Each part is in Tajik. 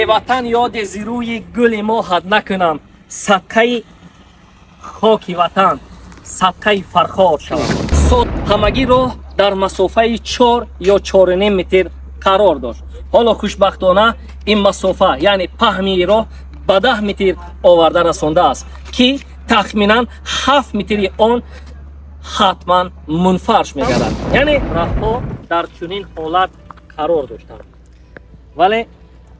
Ватан ёди зирӯи гули моҳат накунам, садқаи хоки ватан, садқаи Фархор шавам. Сод ҳамагӣ роҳ дар масофаи 4 ё 4,5 метр қарор дошт. Ҳоло хушбахтона ин масофа, яъне паҳнии роҳ, ба 10 метр оварда расондааст, ки тахминан 7 метри он ҳатман мунфарш мегардад, яъне роҳҳо дар чунин ҳолат қарор доштанд. Вале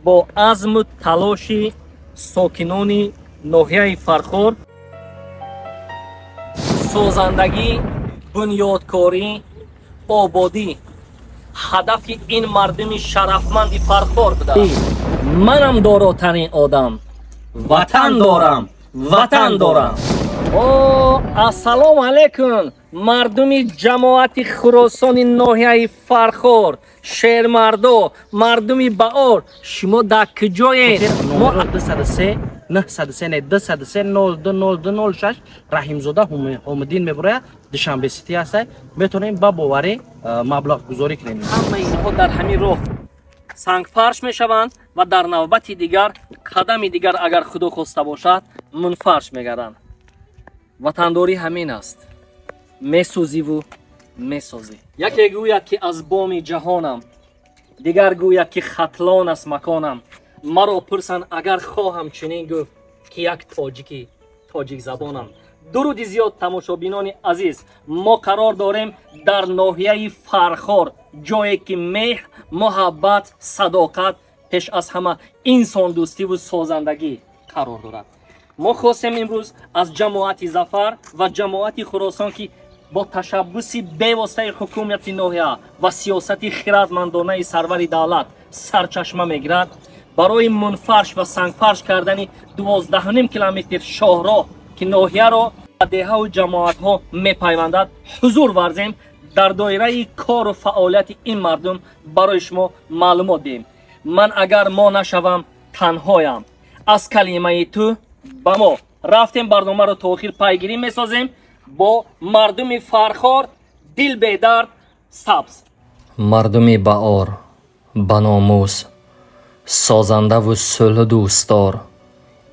бо азму талоши сокинони ноҳияи Фархор, созандагӣ, бунёдкорӣ, ободӣ ҳадафи ин мардуми шарафманди Фархор будааст. Манам доротарин одам, ватан дорам, ватан дорам. О, ассалому алайкум, мардуми ҷамоати Хуросони ноҳияи Фархор, шермардо, мардуми баор, шумо дар куҷоед? Мо 203 903 не, 203 02 02 06, Раҳимзода Ҳомиддин мебурояд. Душанбе Сити ҳастай, метавонем ба боварӣ маблағгузорӣ кунем. Ҳамаи инҳо дар ҳамин роҳ сангфарш мешаванд ва дар навбати дигар, қадами дигар, агар Худо хоста бошад, мунфарш мегарданд. Ватандорӣ ҳамин аст: месӯзиву месозӣ. Яке гӯяд, ки аз боми ҷаҳонам, дигар гӯяд, ки Хатлон аст маконам. Маро пурсанд агар, хоҳам чунин гуфт, ки як тоҷики тоҷикзабонам. Дуруди зиёд, тамошобинони азиз! Мо қарор дорем дар ноҳияи Фархор, ҷое ки меҳр, муҳаббат, садоқат, пеш аз ҳама инсондӯстиву созандагӣ қарор дорад. Мо хостем имрӯз аз ҷамоати Зафар ва ҷамоати Хуросон, ки бо ташаббуси бевоситаи ҳукумати ноҳия ва сиёсати хирадмандонаи сарвари давлат сарчашма мегирад, барои мунфарш ва сангфарш кардани 12,5 километр шоҳроҳ, ки ноҳияро ба деҳаву ҷамоатҳо мепайвандад, ҳузур варзем, дар доираи кору фаъолияти ин мардум барои шумо маълумот диҳем. Ман агар мо нашавам, танҳоям. Аз калимаи ту ба мо рафтем, барномаро то охир пайгирӣ месозем. Бо мардуми Фархор, дил бедард, сабз. Мардуми баор, баномус, созандаву сулҳдӯстдор,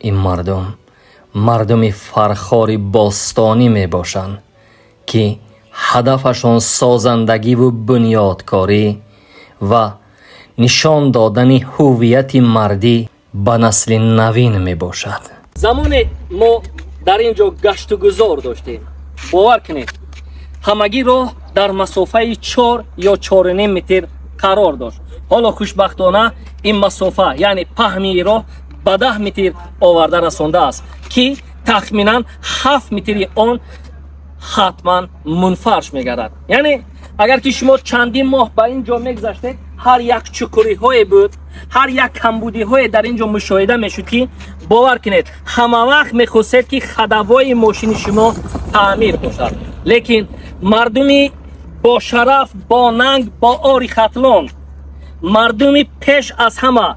ин мардум мардуми Фархори бостонӣ мебошанд, ки ҳадафашон созандагиву бунёдкорӣ ва нишон додани ҳуввияти мардӣ ба насли навин мебошад. Замоне мо дар ин ҷо гаштугузор доштем, бовар кунед, ҳамагӣ роҳ дар масофаи 4 ё 4,5 метр қарор дошт. Ҳоло хушбахтона ин масофа, яъне паҳнии роҳ, ба 10 метр оварда расондааст, ки тахминан 7 метри он ҳатман мунфарш мегардад. Яъне агар ки шумо чандин моҳ ба ин ҷо мегузаштед, ҳар як чуқуриҳое буд, ҳар як камбудиҳое дар ин ҷо мушоҳида мешуд, ки бовар кунед, ҳама вақт мехостед, ки ходовои мошини шумо таъмир бошад. Лекин мардуми бошараф, бонанг, бо ори Хатлон, мардуми пеш аз ҳама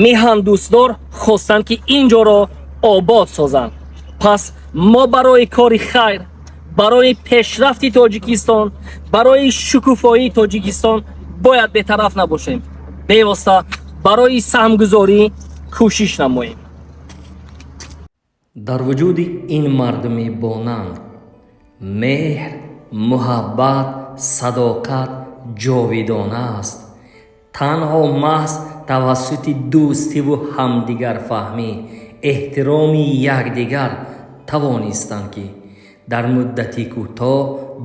миҳандӯстдор хостанд, ки ин ҷоро обод созанд. Пас мо барои кори хайр, барои пешрафти Тоҷикистон, барои шукуфоии Тоҷикистон бояд бетараф набошем, бевосита барои саҳмгузорӣ кӯшиш намоем. Дар вуҷуди ин мардуми бонанг меҳр, муҳаббат, садоқат ҷовидона аст. Танҳо маҳз тавассути дӯстиву ҳамдигарфаҳмӣ, эҳтироми якдигар тавонистанд, ки дар муддати кӯтоҳ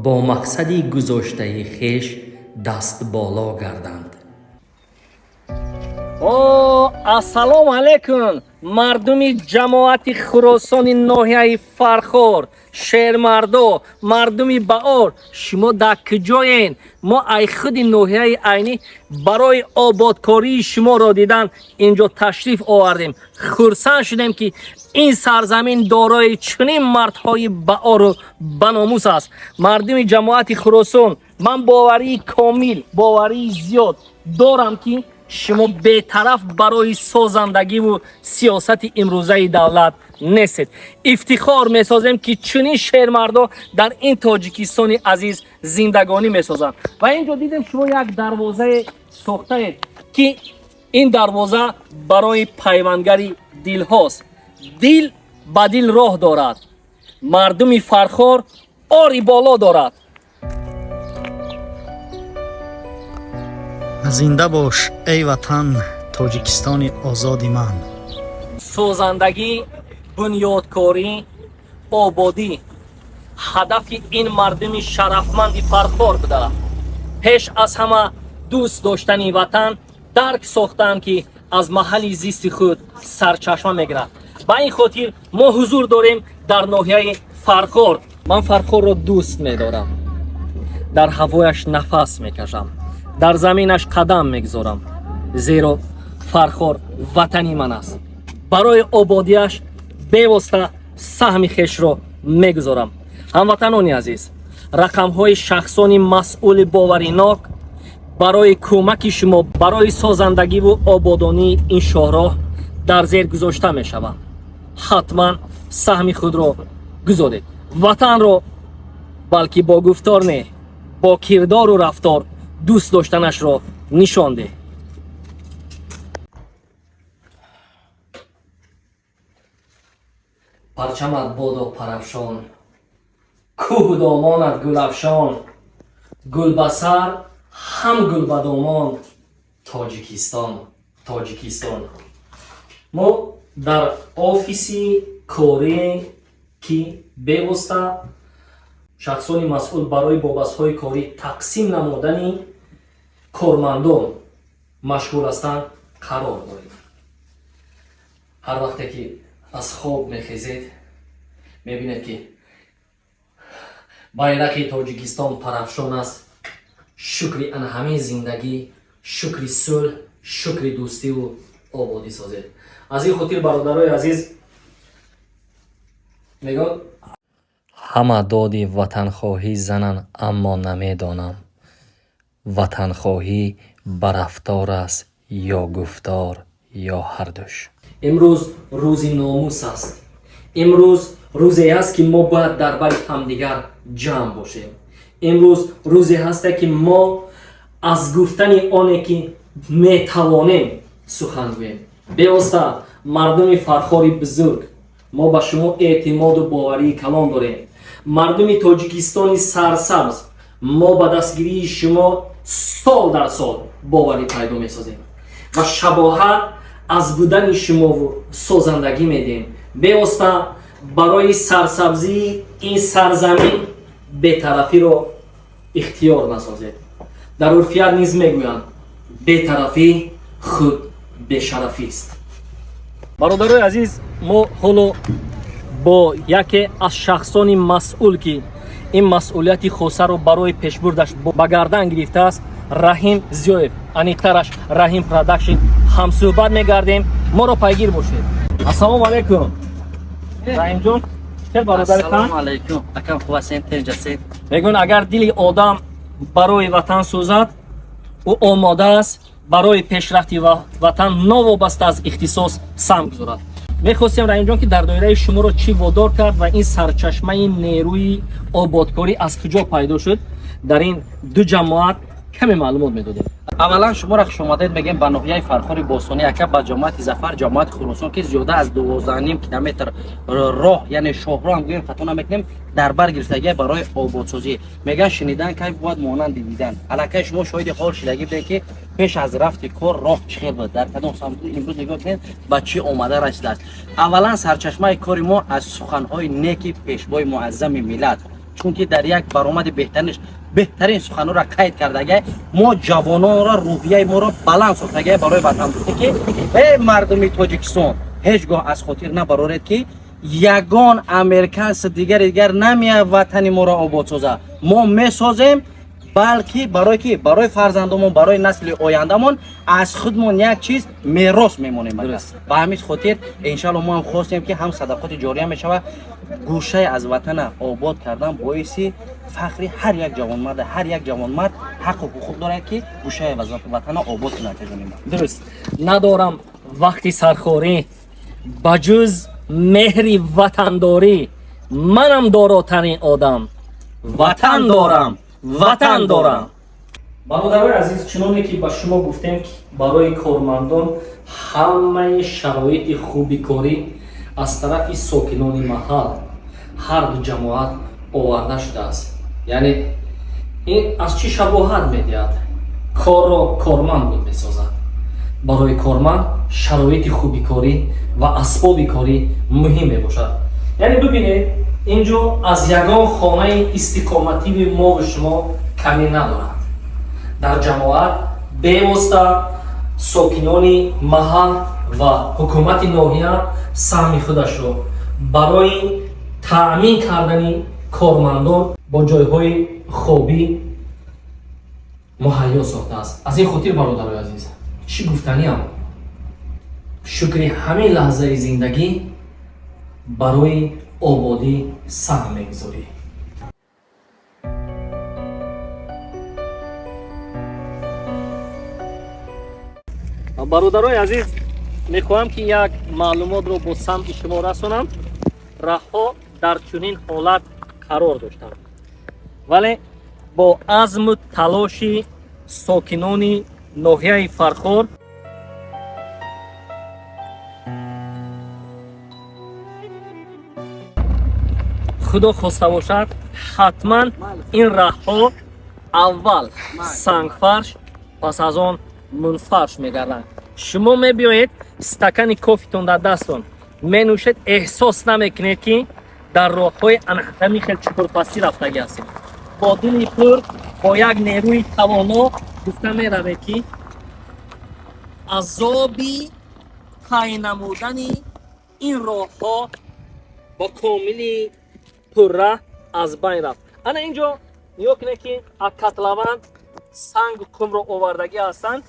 бо мақсади гузоштаи хеш дастболо гарданд. О, ассалому алайкум, мардуми ҷамоати Хуросони ноҳияи Фархор, шермардо, мардуми баор, шумо дар куҷоен? Мо ай худи ноҳияи Айнӣ барои ободкории шуморо дидан инҷо ташриф овардем. Хурсанд шудем, ки ин сарзамин дорои чунин мардҳои баору баномус аст. Мардуми ҷамоати Хуросон, ман боварии комил, боварии зиёд дорам, ки шумо бетараф барои созандагиву сиёсати имрӯзаи давлат нестед. Ифтихор месозем, ки чунин шермардо дар ин Тоҷикистони азиз зиндагонӣ месозанд. Ва ин ҷо дидем, шумо як дарвозае сохтаед, ки Ин дарвоза барои пайвандгари дилҳост. Дил ба дил роҳ дорад. Мардуми Фархор ори боло дорад. Зинда бош, эй ватан, Тоҷикистони озоди ман. Созандагӣ, бунёдкорӣ, ободӣ ҳадафи ин мардуми шарафманди Фархор буда. Пеш аз ҳама дӯст доштани ватан дарк сохтаанд, ки аз маҳалли зисти худ сарчашма мегирад. Ба ин хотир мо ҳузур дорем дар ноҳияи Фархор. Ман Фархорро дӯст медорам, дар ҳавояш нафас мекашам, дар заминаш қадам мегузорам, зеро Фархор ватани ман аст. Барои ободиаш бевосита саҳми хешро мегузорам. Ҳамватанони азиз, рақамҳои шахсони масъули боваринок барои кӯмаки шумо барои созандагиву ободонии ин шоҳроҳ дар зер гузошта мешаванд. Ҳатман саҳми худро гузоред. Ватанро балки бо гуфтор не, бо кирдору рафтор дӯст доштанашро нишон деҳ. Парчамат бодо парафшон, кӯҳу домонат гулафшон, гул ба сар ҳам гул ба домон, Тоҷикистон, Тоҷикистон. Мо дар офиси корӣ, ки бевосита шахсони масъул барои бобастҳои корӣ тақсим намудани кормандон машғул ҳастанд, қарор дорем. Ҳар вақте ки аз хоб мехезед, мебинед, ки байрақи Тоҷикистон парафшон аст. Шукри ана ҳамин зиндагӣ, шукри сулҳ, шукри дӯстиву ободӣ созед. Аз ин хотир, бародарои азиз, мегӯям: ҳама доди ватанхоҳӣ зананд, аммо намедонам, ватанхоҳӣ ба рафтор аст ё гуфтор ё ҳардуш. Имрӯз рӯзи номус аст. Имрӯз рӯзе аст, ки мо бояд дар бари ҳамдигар ҷамъ бошем. Имрӯз рӯзе ҳасте, ки мо аз гуфтани оне, ки метавонем, сухан гӯем. Бевосита мардуми Фархори бузург, мо ба шумо эътимоду боварии калон дорем. Мардуми Тоҷикистони сарсабз, мо ба дастгирии шумо сол дар сол боварӣ пайдо месозем ва шабоҳат аз будани шумову созандагӣ медиҳем. Бевосита барои сарсабзии ин сарзамин бетарафиро ихтиёр насозед. Дар урфият низ мегӯянд: бетарафӣ худ бешарафист. Бародарои азиз, мо ҳоло бо яке аз шахсони масъул, ки ин масъулияти хосаро барои пешбурдаш ба гардан гирифтааст, Раҳим Зиёев, аниқтараш Раҳим Продакшн, ҳамсӯҳбат мегардем. Моро пайгир бошед. Ассалому алайкум, Раҳимҷон, чӣ бародари? Ассалому алайкум, акам, хуб ҳастед, тинҷ ҳастед? Мегӯянд, агар дили одам барои ватан сӯзад, ӯ омода аст барои пешрафти ватан новобаста аз ихтисос саҳм гузорад. Мехостем, Раҳимҷон, ки дар доираи шуморо чӣ водор кард ва ин сарчашмаи нерӯи ободкорӣ аз куҷо пайдо шуд, дар ин ду ҷамоат каме маълумот медодем. Аввалан шуморо хушомадед мегӯем ба ноҳияи Фархори бостонӣ, ака, ба ҷамоати Зафар, ҷамоати Хуросон, ки зиёда аз 12,5 километр роҳ, яъне шоҳроҳ ҳам гӯем, хато намекунем, дар бар гирифтагия барои ободсозӣ. Мегӯянд, шунидан кайф бояд монанди дидан. Аллакай шумо шоҳиди ҳол шидагӣ будед, ки пеш аз рафти кор роҳ чӣ хел буд, дар кадом самт. Имрӯз нигоҳ кунед, ба чӣ омада расидааст. Аввалан сарчашмаи кори мо аз суханҳои неки пешвои муаззами миллат, чунки дар як баромади беҳтаринш беҳтарин суханҳоро қайд кардагай, мо ҷавононро, рӯҳияи моро баланд сохтагай барои ватандӯстӣ, ки эй мардуми Тоҷикистон, ҳеҷ гоҳ аз хотир набароред, ки ягон американс дигари дигар намеяд ватани моро обод соза. Мо месозем, балки барои ки барои фарзандомон, барои насли ояндамон аз худмон як чиз мерос мемонем. Ба ҳамин хотир, иншалло, мо ҳам хостем, ки ҳам садақоти ҷория мешавад. Гӯшае аз ватана обод кардан боиси фахри ҳар як ҷавонмард. Ҳар як ҷавонмард ҳаққу ҳуқуқ дорад, ки гӯшаи ватана обод кунад, ҷони ман. Дуруст. Надорам вақти сархорӣ, ба ҷуз меҳри ватандорӣ. Манам доротарин одам. Ватан дорам, ватан дорам. Бародарои азиз, чуноне ки ба шумо гуфтем, ки барои кормандон ҳамаи шароити хуби корӣ аз тарафи сокинони маҳал, ҳарду ҷамоат оварда шудааст. Яъне ин аз чӣ шабоҳат медиҳад? Корро корманд буд месозад. Барои корманд шароити хуби корӣ ва асбоби корӣ муҳим мебошад. Яъне бибинед, ин ҷо аз ягон хонаи истиқоматии мову шумо камӣ надорад. Дар ҷамоат бевосита сокинони маҳал ва ҳукумати ноҳия саҳми худашро барои таъмин кардани кормандон бо ҷойҳои хобӣ муҳайё сохтааст. Аз ин хотир, бародарои азиз, чӣ гуфтаниам? Шукри ҳамин лаҳзаи зиндагӣ барои ободӣ саҳм мегузорӣ. Бародарои азиз, мехоҳам, ки як маълумотро бо самти шумо расонам. Раҳҳо дар чунин ҳолат қарор доштанд, вале бо азму талоши сокинони ноҳияи Фархор худо хоста бошад, ҳатман ин раҳҳо аввал сангфарш, пас аз он мунфарш мегарданд. Шумо мебиёед, стакани кофитон дар дастон, менӯшед, эҳсос намекунед, ки дар роҳҳои анҳами хел чуқурпастӣ рафтагӣ ҳастед. Бо дили пур, бо як нерӯи тавоно гуфта меравед, ки азоби тай намудани ин роҳҳо бо комили пурра аз байн рафт. Ана ин ҷо нигоҳ кунед, ки котлован сангу қумро овардагӣ ҳастанд.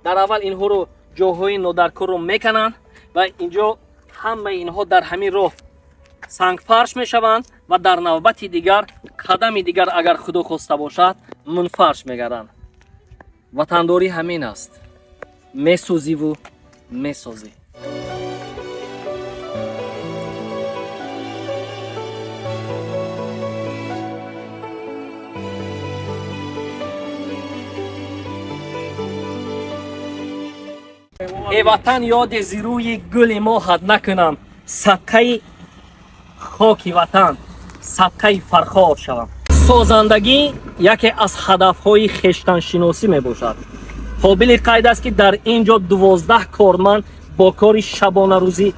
Дар аввал инҳоро ҷоҳои нодаркорро мекананд ва инҷо ҳамаи инҳо дар ҳамин роҳ сангфарш мешаванд ва дар навбати дигар, қадами дигар, агар худо хоста бошад, мунфарш мегарданд. Ватандорӣ ҳамин аст: месӯзиву месозӣ. Э ватан, ёде зи рӯи гули моҳат накунам, садқаи хоки ватан, садқаи Фархор шавам. Созандагӣ яке аз ҳадафҳои хештаншиносӣ мебошад. Қобили қайд аст, ки дар ин ҷо 12 корманд бо кори шабонарӯзӣ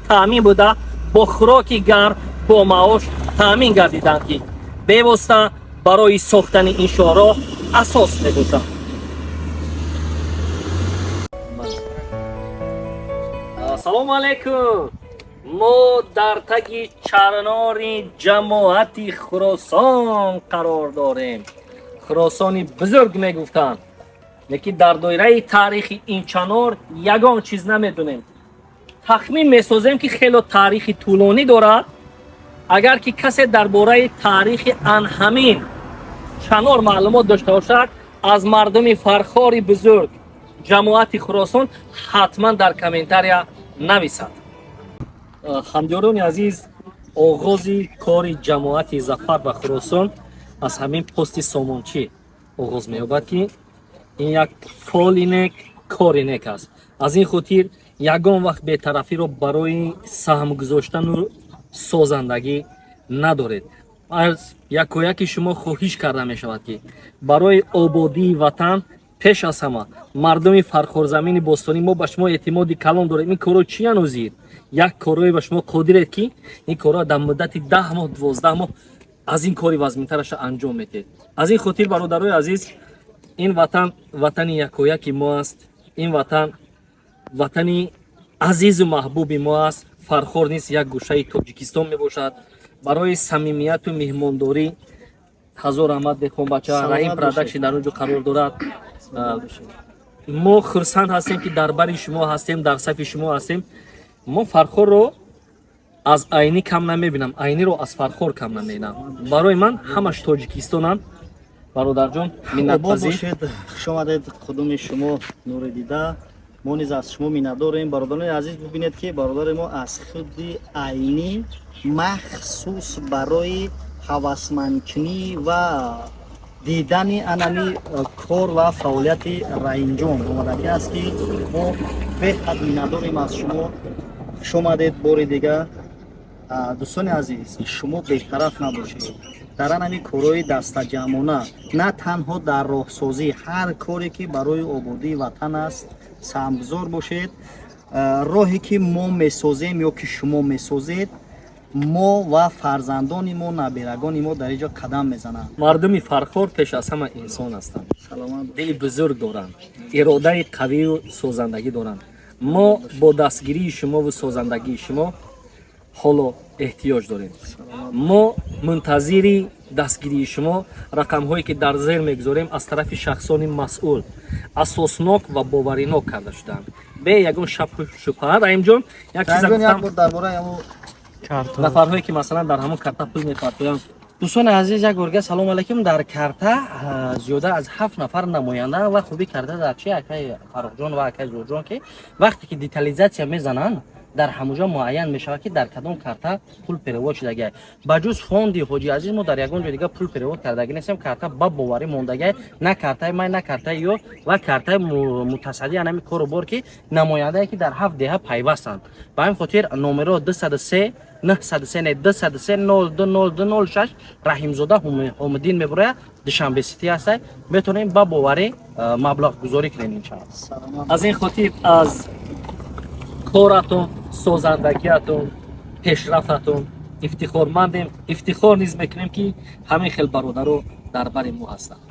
таъмин буда, бо хӯроки гарм, бо маош таъмин гардиданд, ки бевосита барои сохтани ин шоҳроҳ асос мебошад. Ассалому алайкум! Мо дар таги чарнори ҷамоати Хуросон қарор дорем. Хуросони бузург мегуфтанд, лекин дар доираи таърихи ин чанор ягон чиз намедонем. Тахмин месозем, ки хело таърихи тӯлонӣ дорад. Агар ки касе дар бораи таърихи анҳамин чанор маълумот дошта бошад, аз мардуми Фархори бузург, ҷамоати Хуросон, ҳатман дар комментария нависад. Ҳамдиёрони азиз, оғози кори ҷамоати Зафар ва Хуросон аз ҳамин пости сомончӣ оғоз меёбад, ки ин як фоли нек, кори нек аст. Аз ин хотир ягон вақт бетарафиро барои саҳм гузоштану созандагӣ надоред. Аз якояки шумо хоҳиш карда мешавад, ки барои ободии ватан, пеш аз ҳама мардуми Фархорзамини бостонӣ, мо ба шумо эътимоди калон дорем. Ин корро чи янозир як корҳое ба шумо қодиред, ки ин корро дар муддати 10 моҳ, 12 моҳ аз ин кори вазминтараша анҷом медиҳед. Аз ин хотир, бародарои азиз, ин ватан ватани якояки мо аст, ин ватан ватани азизу маҳбуби мо аст. Фархор низ як гӯшаи Тоҷикистон мебошад. Барои самимияту меҳмондорӣ ҳазор раҳмат, деҳқонбача. Раҳим Продакшн дар он ҷо қарор дорад. Мо хурсанд ҳастем, ки дар бари шумо ҳастем, дар сафи шумо ҳастем. Мо Фархорро аз Айнӣ кам намебинам, Айниро аз Фархор кам намебинам. Барои ман ҳамаш Тоҷикистонанд. Бародарҷон, миннатпазир. Бошед, хуш омадед. Қудуми шумо нури дида, мо низ аз шумо миннатдорем. Бародарони азиз, бубинед, ки бародари мо аз худи Айнӣ махсус барои ҳавасмандкунӣ ва Дидани анами кор ва фаъолияти Раимҷон омадагӣ аст, ки мо беҳад миннатдорем аз шумо. Хуш омадед бори дига. Дӯстони азиз, шумо бетараф набошед дар анами корҳои дастаҷамъона, на танҳо дар роҳсозӣ, ҳар коре ки барои ободии ватан аст, саҳмгузор бошед. Роҳе ки мо месозем ё ки шумо месозед, мо ва фарзандони мо, наберагони мо дар инҷо қадам мезананд. Мардуми Фархор пеш аз ҳама инсон ҳастанд. Саломат. Дили бузург доранд, иродаи қавию созандагӣ доранд. Мо бо дастгирии шумову созандагии шумо ҳоло эҳтиёҷ дорем. Мо мунтазири дастгирии шумо. Рақамҳое ки дар зер мегузорем, аз тарафи шахсони масъул асоснок ва боваринок карда шудаанд, бе ягон шакку шубҳа. Раимҷон, як чиза Раимҷон, як гуфтам. бор дар бораи ҳамо Нафарҳое ки, масалан, дар ҳамон карта пул мепартоянд. Дӯстони азиз, як борга салом алайкум. Дар карта зиёда аз ҳафт нафар намоянда ва хуби карта дар чи, акай Фаррухҷон ва акай Зурҷон, ки вақте ки детализация мезананд, дар ҳамуҷо муайян мешавад, ки дар кадом карта пул перевод шудагиай. Ба ҷуз фонди Ҳоҷи Азиз мо дар ягон ҷо дига пул перевод кардагӣ нестем. Карта ба боварӣ мондагиай, на картаи май, на картаи ё ва картаи мутасадди анами кору бор, ки намояндае ки дар ҳафт деҳа пайвастанд. Ба ҳамин хотир номеро 203 903, не, 203 02 02 06, Раҳимзода Ҳомиддин мебурояд, Душанбе Сити ҳастай. Метавонем ба боварӣ маблағгузорӣ кунем, иншалло. Саломат. Аз ин хотир аз коратон, созандагиатон, пешрафтатон ифтихормандем. Ифтихор низ мекунем, ки ҳамин хел бародаро дар бари мо ҳастанд.